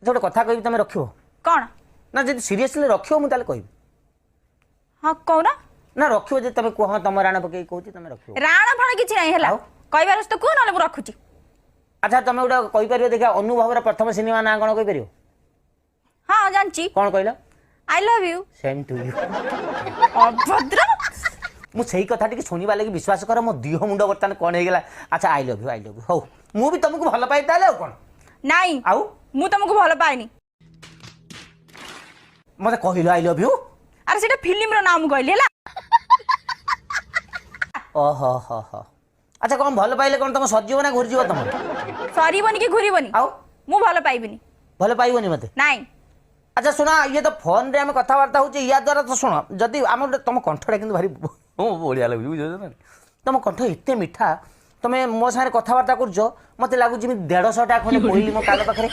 ଆଚ୍ଛା, ଗୋଟେ କଥା କହିବି, ତମେ ରଖିବ? କ'ଣ? ନା, ଯଦି ସିରିୟସଲି ରଖିବ, ମୁଁ ତାହେଲେ କହିବି। ହଁ, କହୁନ। ନା, ରଖିବ ଯଦି ତମେ କୁହ। ହଁ, ତମ ରାଣ ପକେଇକି କହୁଛି, ତମେ ରଖିବ? ରାଣ ଫାଣ କିଛି ନାହିଁ, ହେଲା? ଆଉ? କହିବାର ଅଛି ତ କୁହ, ନହେଲେ ମୁଁ ରଖୁଛି। ଆଚ୍ଛା, ତମେ ଗୋଟେ କହିପାରିବ ଦେଖିବା, ଅନୁଭବର ପ୍ରଥମ ସିନେମା ନାଁ କ'ଣ କହିପାରିବ? ହଁ, ଜାଣିଛି। କ'ଣ କହିଲ? I love you. Same to you. ଅଭଦ୍ର। ମୁଁ ସେଇ କଥା ଟିକେ ଶୁଣିବା ଲାଗି, ବିଶ୍ୱାସ କର, ମୋ ଦିହ ମୁଣ୍ଡ ବର୍ତ୍ତମାନ କ'ଣ ହେଇଗଲା। ଆଚ୍ଛା, I love you, I love you. ହଉ, ମୁଁ ବି ତମକୁ ଭଲ ପାଏ ତାହେଲେ, ଆଉ କ'ଣ? ନାଇଁ। ଆଉ? ମୁଁ ତମକୁ ଭଲ ପାଏନି। ମତେ କହିଲ I love you. ଆରେ, ସେଇଟା ଫିଲ୍ମର ନାଁ ମୁଁ କହିଲି, ହେଲା? ଓହୋ ହୋ ହୋ। ଆଚ୍ଛା, କ'ଣ ଭଲ ପାଇଲେ କ'ଣ ତମ ସରିଯିବ ନା ଘୁରିଯିବ ତମର? ସରିବନି କି ଘୁରିବନି। ଆଉ? ମୁଁ ଭଲ ପାଇବିନି। ଭଲ ପାଇବନି ମତେ? ନାଇଁ। ଆଚ୍ଛା ଶୁଣ, ଇଏ ତ ଫୋନରେ ଆମେ କଥାବାର୍ତ୍ତା ହଉଛେ, ୟା ଦ୍ୱାରା ତ ଶୁଣ, ଯଦି ଆମର ତମ କଣ୍ଠଟା କିନ୍ତୁ ଭାରି ବଢ଼ିଆ ଲାଗୁଛି, ବୁଝୁଛ ନା? ତମ କଣ୍ଠ ଏତେ ମିଠା, ତମେ ମୋ ସାଙ୍ଗରେ କଥାବାର୍ତ୍ତା କରୁଛ, ମତେ ଲାଗୁଛି ଯେମିତି 150ଟା ଖଣ୍ଡେ କୋଇଲି ମୋ କାନ ପାଖରେ